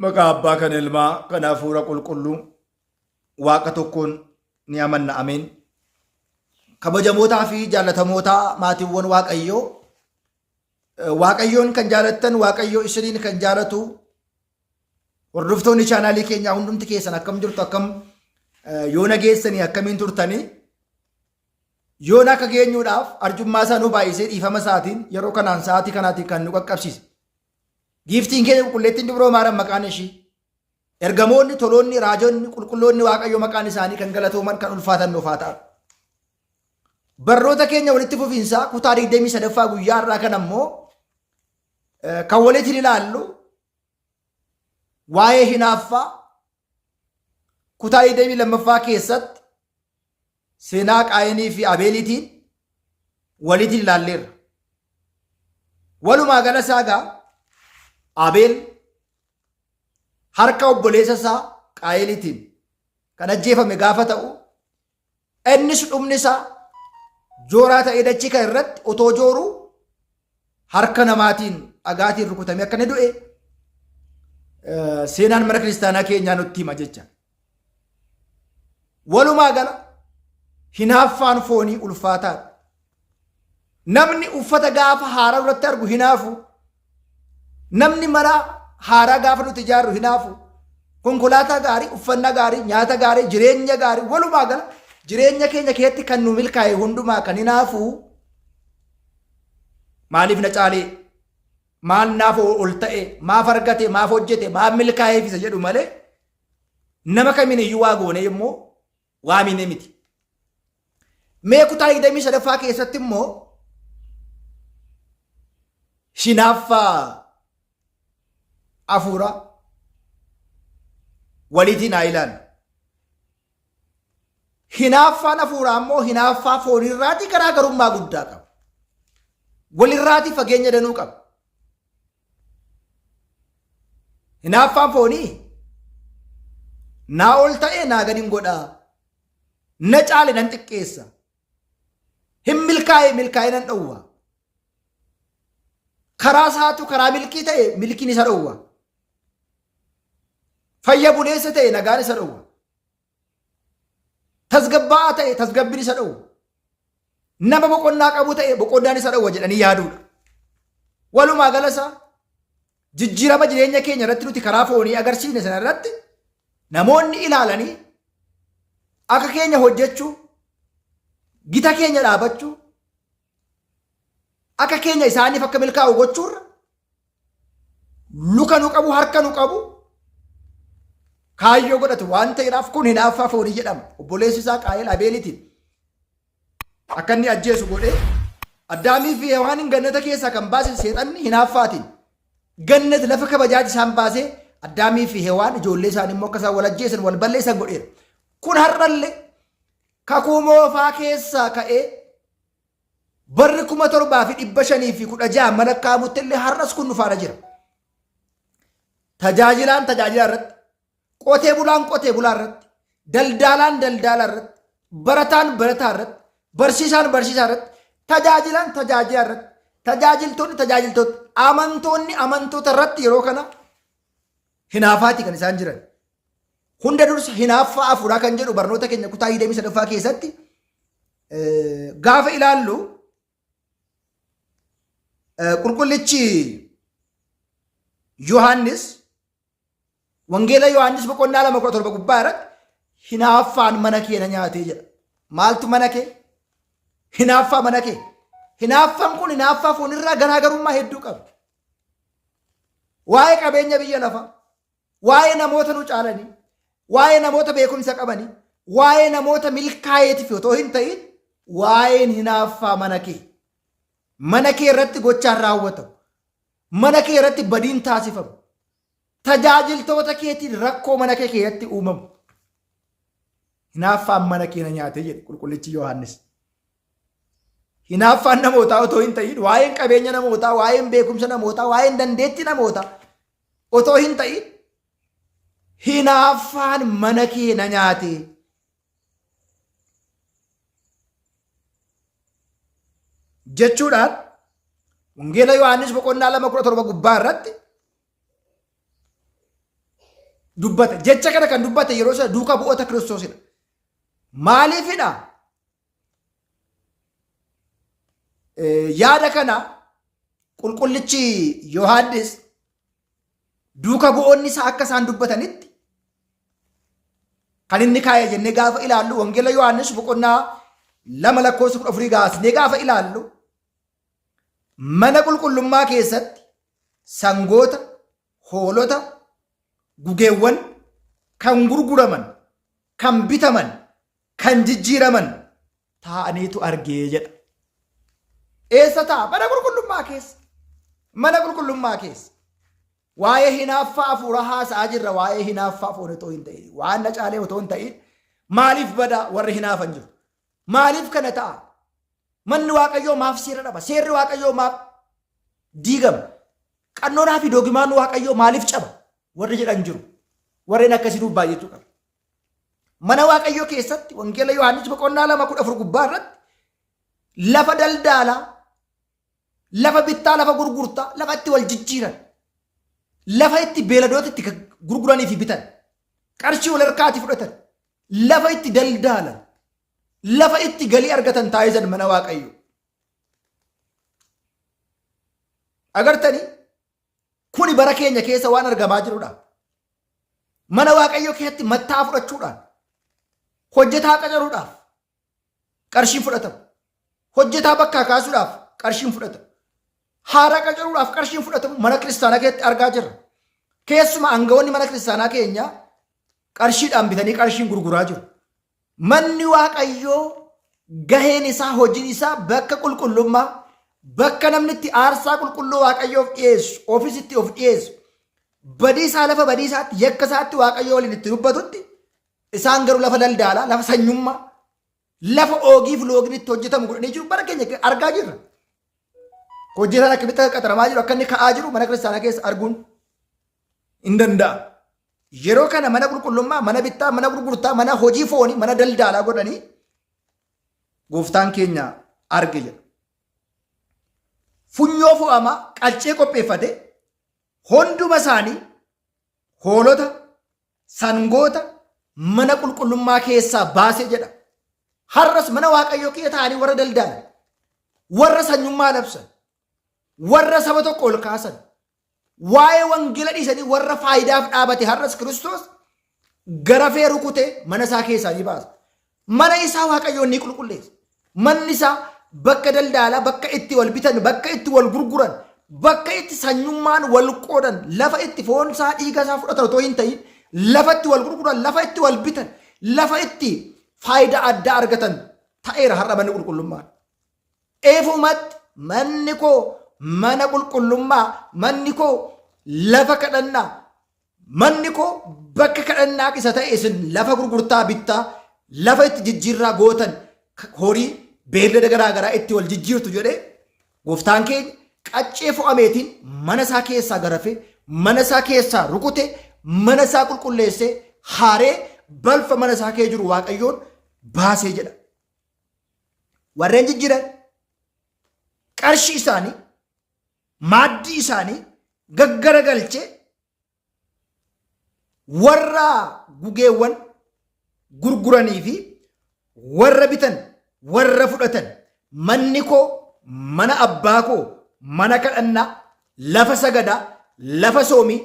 Maqaa Abbaa kan Ilmaa kan Hafuura Qulqulluu Waaqa tokkoon ni amanna ameen. Kabajamootaa fi jaallatamootaa maatiiwwan Waaqayyoo Waaqayyoon kan jaalattan Waaqayyoo isiniin kan jaalatu hordoftoonni chaanaalii keenyaa hundumti keessan akkam jirtu akkam yoona geessanii akkamiin turtanii yoona akka geenyuudhaaf arjummaa isaa nu baay'isee dhiifama isaatiin yeroo kanaan sa'aatii kanaatiin kan nu qaqqabsiise. Giiftiin keenya qulqulleettiin dubroo maaram maqaan ishii. Ergamoonni, toloonni, raajonni, qulqulloonni Waaqayyo maqaan isaanii kan galatooman kan ulfaatan nuuf haa ta'an. Barnoota keenya walitti fufiinsaa kutaa 23ffaa guyyaa har'aa kan ammoo kan walitti ilaallu waa'ee hinaaffaa kutaa 22ffaa keessatti seenaa Qaayinii fi Abeeliitiin walitti ilaalleerra. Walumaa gala isaa egaa Abeel harka obboleessa isaa Qaayiliitiin kan ajjeefame gaafa ta'u innis dhumni isaa jooraa ta'ee dachii kan irratti otoo jooruu harka namaatiin dhagaatiin rukutamee akka inni du'e seenaan mana kiristaanaa keenyaa nutti hima jecha. Walumaa gala hinaaffaan foonii ulfaataadha. Namni uffata gaafa haaraa irratti argu hinaafu. Namni mana haaraa gaafa nuti ijaarru hinaafu. Konkolaataa gaarii, uffannaa gaarii, nyaata gaarii, jireenya gaarii walumaa gala jireenya keenya keessatti kan nu milkaa'e hundumaa kan hinaafu maaliif na caalee maal naaf ol ta'e maaf argate maaf hojjete maaf milkaa'eef isa jedhu malee nama kamiin iyyuu waa goone immoo waa miine miti. Mee kutaa 23ffaa keessatti immoo hinaaffaa hafuura waliitiin haa ilaallu. Hinaaffaan hafuuraa immoo hinaaffaa foonirraatii garaagarummaa guddaa qaba. Walirraatii fageenya danuu qaba. Hinaaffaan foonii naa ol ta'ee naa gad hin godhaa. Na caale nan xiqqeessa. Hin milkaa'e milkaa'ee nan dhowwa. Karaa isaatu karaa milkii ta'e milkiin isa dhowwa. Fayya buleessa ta'e nagaan isa dhowwa. Tasgabbaa'aa ta'e tasgabbiin isa dhowwa. Nama boqonnaa qabu ta'e boqonnaan isa dhowwa jedhanii yaaduudha. Walumaa gala isaa jijjiirama jireenya keenya irratti nuti karaa foonii agarsiifne sana irratti namoonni ilaalanii akka keenya hojjechuu, gita keenya dhaabachuu, akka keenya isaaniif akka milkaa'u gochuurra luka nu qabu harka nu qabu kaayyoo godhatu waan ta'eedhaaf kun hinaaffaa foonii jedhama. Obboleessi isaa Qaayel Abeelitiin akka inni ajjeesu godhee Addaamii fi Hewaanin gannata keessaa kan baase seexanni hinaaffaatiin. Gannat lafa kabajaati isaan baasee Addaamii fi Hewaan ijoollee isaanii immoo akka isaan wal ajjeesan wal balleessan godheera. Kun har'allee kakuu moofaa keessaa ka'ee Barri 7516 amma lakkaa'amutti illee har'as kun nu faana jira. Tajaajilaan tajaajilaa irratti, qotee bulaan qotee bulaa irratti, daldaalaan daldaalaa irratti, barataan barataa irratti, barsiisaan barsiisaa irratti, tajaajilaan tajaajilaa irratti, tajaajiltoonni tajaajiltoota, amantoonni amantoota irratti yeroo kana hinaafaati kan isaan jiran. Hunda dursa hinaaffaa afuuraa kan jedhu barnoota keenya kutaa 23ffaa keessatti gaafa ilaallu qulqullichi Yohaannis Wangeela Yohaannis boqonnaa 2:17 gubbaa irratti hinaaffaan mana kee na nyaatee jedha. Maaltu mana kee? Hinaaffaa mana kee. Hinaaffaan kun hinaaffaa foonirraa garaagarummaa hedduu qaba. Waa'ee qabeenya biyya lafaa, waa'ee namoota nu caalanii, waa'ee namoota beekumsa qabanii, waa'ee namoota milkaa'eetiif otoo hin ta'in waa'een hinaaffaa mana kee. Mana kee irratti gochaan raawwatamu. Mana kee irratti badiin taasifamu. Tajaajiltoota keetiin rakkoo mana kee keessatti uumamu. Hinaaffaan mana kee na nyaate jedhe qulqullichi Yohaannis. Hinaaffaan namootaa otoo hin ta'in waa'een qabeenya namootaa, waa'een beekumsa namootaa, waa'een dandeettii namootaa otoo hin ta'in hinaaffaan mana kee na nyaate. Jechuudhaan Wangeela Yohaannis boqonnaa 2:17 gubbaa irratti dubbata. Jecha kana kan dubbate yeroo sana duuka bu'oota Kiristoosidha. Maaliifidha? Yaada kana qulqullichi Yohaannis duuka bu'oonni isaa akka isaan dubbatanitti kan inni kaa'e jennee gaafa ilaallu Wangeela Yohaannis boqonnaa 2 lakkoofsa 14 gaasnee gaafa ilaallu mana qulqullummaa keessatti sangoota, hoolota, gugeewwan kan gurguraman, kan bitaman, kan jijjiiraman taa'aniitu argee jedha. Eessa taa'a? Mana qulqullummaa keessa. Mana qulqullummaa keessa. Waa'ee hinaaffaa hafuuraa haasa'aa jirra. Waa'ee hinaaffaa foon otoo hin ta'in. Waan na caalee otoo hin ta'in. Maaliif bada warri hinaafan jiru? Maaliif kana ta'a? Manni Waaqayyoo maaf seera dhaba? Seerri Waaqayyoo maaf diigama? Qannoonaa fi doogimaan Waaqayyoo maaliif caba? Warri jedhan jiru. Warreen akkasii nuuf baay'achuu qaba. Mana Waaqayyoo keessatti Wangeela Yohaannis boqonnaa 2:14 gubbaa irratti lafa daldaalaa, lafa bittaa, lafa gurgurtaa, lafa itti wal jijjiiran, lafa itti beeladoota itti gurguranii fi bitan, qarshii wal harkaatii fudhatan, lafa itti daldaalan, lafa itti galii argatan taasisan mana Waaqayyoo. Agartanii Kuni bara keenya keessa waan argamaa jirudha. Mana Waaqayyoo keessatti mattaa fudhachuudhaan hojjetaa qacaruudhaaf qarshiin fudhatamu. Hojjetaa bakkaa kaasuudhaaf qarshiin fudhatamu. Haaraa qacaruudhaaf qarshiin fudhatamu mana kiristaanaa keessatti argaa jirra. Keessumaa aangawoonni mana kiristaanaa keenya qarshiidhaan bitanii qarshiin gurguraa jiru. Manni Waaqayyoo gaheen isaa hojiin isaa bakka qulqullummaa, bakka namni itti aarsaa qulqulluu Waaqayyoof dhiyeessu, ofis itti of dhiyeessu, badiisaa lafa badiisaatti, yakka isaatti Waaqayyoo waliin itti dubbatutti, isaan garuu lafa daldaalaa, lafa sanyummaa, lafa oogiif loogni itti hojjetamu godhanii jiru bara keenya argaa jirra. Hojjetaan akkamitti akka qaxaramaa jiru, akka inni ka'aa jiru mana kiristaanaa keessa arguun hin danda'amu. Yeroo kana mana qulqullummaa, mana bittaa, mana gurgurtaa, mana hojii foonii, mana daldaalaa godhanii gooftaan keenya arge jedha. Funyoo fo'amaa qalcee qopheeffate hunduma isaanii hoolota, sangoota mana qulqullummaa keessaa baase jedha. Har'as mana Waaqayyoo keessa taa'anii warra daldaalan, warra sanyummaa labsan, warra saba tokko ol kaasan, Waa'ee wangeela dhiisanii warra faayidaaf dhaabate har'as Kiristoos garafee rukutee mana isaa keessaa ni baasa. Mana isaa Waaqayyoon ni qulqulleessa. Manni isaa bakka daldaalaa, bakka itti wal bitan, bakka itti wal gurguran, bakka itti sanyummaan wal qoodan, lafa itti foon isaa dhiiga isaa fudhatan otoo hin ta'in, lafa itti wal gurguran, lafa itti wal bitan, lafa itti faayidaa addaa argatan ta'eera har'a manni qulqullummaan. Ifumatti manni koo mana qulqullummaa, manni koo lafa kadhannaa, manni koo bakka kadhannaa isa ta'e isin lafa gurgurtaa bittaa, lafa itti jijjiirraa gootan horii beellada garaa garaa itti wal jijjiirtu jedhee gooftaan keenya qaccee fo'ameetiin mana isaa keessaa garafee, mana isaa keessaa rukute, mana isaa qulqulleessee haaree balfa mana isaa kee jiru Waaqayyoon baasee jedha. Warreen jijjiiran qarshii isaanii maaddii isaanii gaggaragalchee warra gugeewwan gurguranii fi warra bitan warra fudhatan manni koo mana abbaa koo mana kadhannaa lafa sagadaa lafa soomii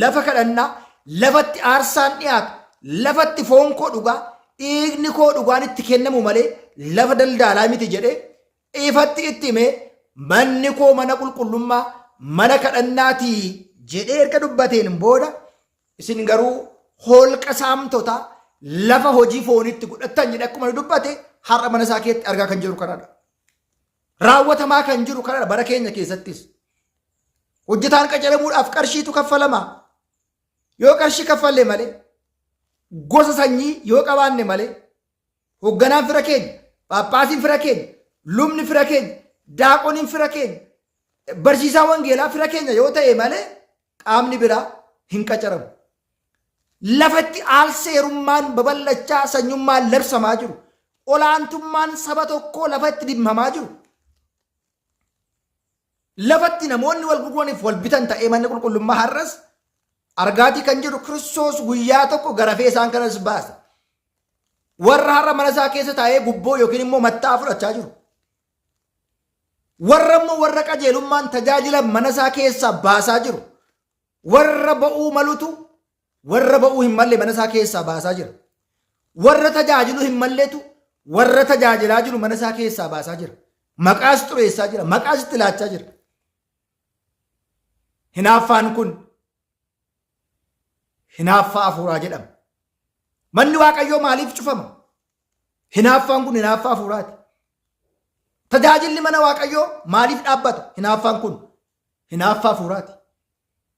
lafa kadhannaa lafatti aarsaan dhiyaatu lafatti foon koo dhugaa dhiigni koo dhugaan itti kennamu malee lafa daldaalaa miti jedhee ifatti itti himee manni koo mana qulqullummaa mana kadhannaatii jedhee erga dubbateen booda isin garuu holqa saamtotaa lafa hojii foonitti godhattan jedhee akkuma dubbate har'a mana isaa keessatti argaa kan jiru kanadha. Raawwatamaa kan jiru kanadha bara keenya keessattis. Hojjetaan qacaramuudhaaf qarshiitu kaffalama. Yoo qarshii kaffalle malee gosa sanyii yoo qabaanne malee hogganaan fira keenya, phaaphaasiin fira keenya, lubni fira keenya, daaqoniin fira keenya, barsiisaan wangeelaa fira keenya yoo ta'e malee qaamni biraa hin qacaramu. Lafatti aalseerummaan babal'achaa sanyummaan labsamaa jiru. Olaantummaan saba tokkoo lafatti dhimmamaa jiru. Lafatti namoonni wal gurguraniif wal bitan ta'ee manni qulqullummaa har'as Argaatii kan jiru Kiristoos guyyaa tokko garafee isaan kanas baasa. Warra har'a mana isaa keessa taa'ee gubboo yookiin immoo matta'aa fudhachaa jiru. Warra immoo warra qajeelummaan tajaajila mana isaa keessaa baasaa jiru. Warra ba'uu malutu warra ba'uu hin malle mana isaa keessaa baasaa jira. Warra tajaajiluu hin malletu warra tajaajilaa jiru mana isaa keessaa baasaa jira. Maqaas xureessaa jira. Maqaas itti laachaa jira. Hinaaffaan kun hinaaffaa hafuuraa jedhama. Manni Waaqayyoo maaliif cufama? Hinaaffaan kun hinaaffaa hafuuraati. Tajaajilli mana Waaqayyoo maaliif dhaabbata? Hinaaffaan kun hinaaffaa hafuuraati.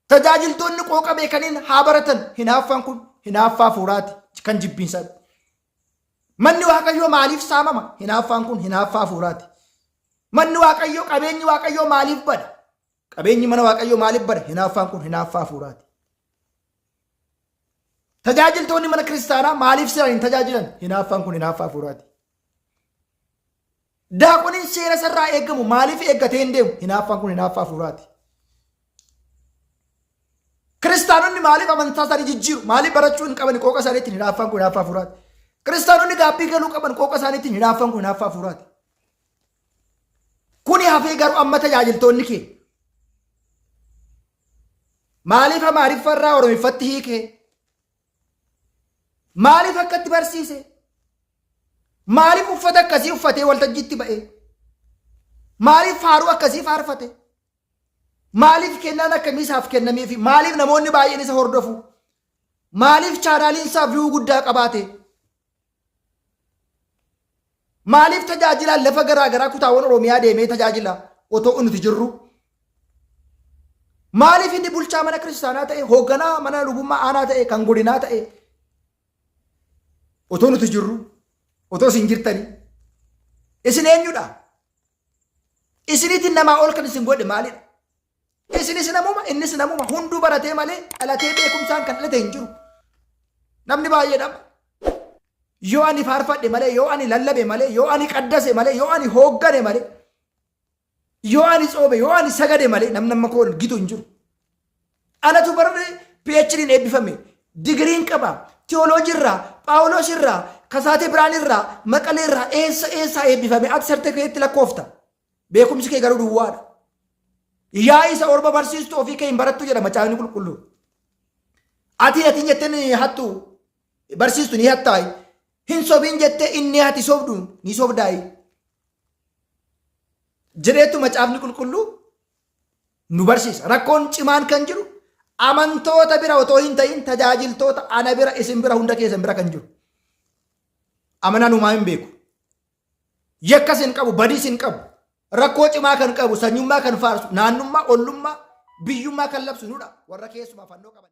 Tajaajiltoonni qooqa beekaniin haa baratan. Hinaaffaan kun hinaaffaa hafuuraati kan jibbiinsaati. Manni Waaqayyoo maaliif saamama? Hinaaffaan kun hinaaffaa hafuuraati. Manni Waaqayyoo qabeenyi Waaqayyoo maaliif bada? Qabeenyi mana Waaqayyoo maaliif bada? Hinaaffaan kun hinaaffaa hafuuraati. Tajaajiltoonni mana kiristaanaa maaliif seeraan hin tajaajilan? Hinaaffaan kun hinaaffaa hafuuraati. Daaqoniin seera isarraa eegamu maaliif eeggatee hin deemu? Hinaaffaan kun hinaaffaa hafuuraati. Kiristaanonni maaliif amantaa isaanii jijjiiru? Maaliif barachuu hin qaban qooqa isaaniitiin? Hinaaffaan kun hinaaffaa hafuuraati. Kiristaanonni gaabbii galuu qaban qooqa isaaniitiin? Hinaaffaan kun hinaaffaa hafuuraati. Kuni hafee garuu amma tajaajiltoonni kee maaliif Amaariffa irraa Oromiffatti hiikee? Maaliif akkatti barsiise? Maaliif uffata akkasii uffatee waltajjiitti ba'e? Maaliif faaruu akkasii faarfate? Maaliif kennaan akkamii isaaf kennameefi? Maaliif namoonni baay'een isa hordofu? Maaliif chaanaaliin isaa viyuu guddaa qabaate? Maaliif tajaajilaan lafa garaa garaa kutaawwan Oromiyaa deemee tajaajila otoo nuti jirru? Maaliif inni bulchaa mana kiristaanaa ta'e, hoogganaa mana lubummaa aanaa ta'e, kan godinaa ta'e otoo nuti jirru, otoo isin jirtanii? Isin eenyudha? Isiniitiin namaa ol kan isin godhe maalidha? Isinis namuma, innis namuma. Hunduu baratee malee dhalatee beekumsaan kan dhalate hin jiru. Namni baay'ee dhama. Yoo ani faarfadhe malee, yoo ani lallabe malee, yoo ani qaddase malee, yoo ani hooggane malee, yoo ani tsoome, yoo ani sagade malee namni amma koo gitu hin jiru. Anatu barri PhD'n eebbifame, digiriin qaba, tiyooloojii irraa, Phaawulos irraa, Kasaatee Biraan irraa, Maqalee irraa, eessa eessaa eebbifame ati sartifikeetti lakkoofta. Beekumsi kee garuu duwwaadha. Yaa isa orma barsiistu ofii kee hin barattu jedha macaafni qulqulluun. Ati atiin jettee ni hattu barsiistu ni hattaayi. Hin sobiin jettee inni ati sobdu ni sobdaayi. Jedheetu macaafni qulqulluu nu barsiisa. Rakkoon cimaan kan jiru amantoota bira otoo hin ta'in tajaajiltoota ana bira isin bira hunda keessan bira kan jiru. Amanaan humaa hin beeku. Yakkas hin qabu, badiis hin qabu. Rakkoo cimaa kan qabu, sanyummaa kan faarsu, naannummaa, ollummaa, biyyummaa kan labsu nudha. Warra keessumaa fannoo qaban.